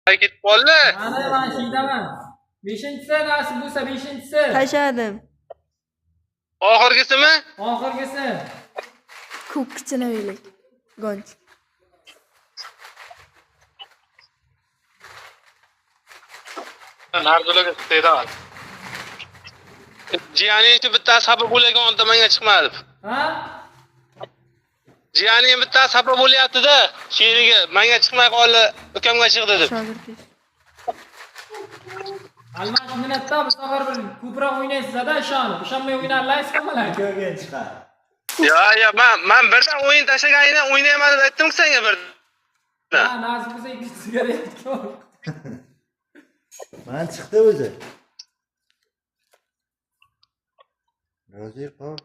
Ketib qoldi. Mana man shiydaman. Beshinchisi nasib bo'lsa beshinchisi. Tashladim. Oxirgisimi? Oxirgisi. Ko'k kichkina uylik. Gonch. Nardilarga iste'dod. Jiyaning shu bittasi xafa bo'layotgan onda menga chiqmadi. Ha? Jiyaning bittasi xafa bo'lyapti-da, sherigi menga chiqmay qoldi, ukamga chiqdi deb. Shogird. Almash minatda bu safar bir ko'proq o'ynaysizda ishonib. Ishonmay o'ynarlaysiz hammalar. Ko'rgan chiqar. Yo, yo, men birdan o'yin tashlaganingdan o'ynayman deb aytdim-ku senga birdan. Ha, nasib bo'lsa ikkinchisiga yetib. Mana chiqdi o'zi. Rozi qol.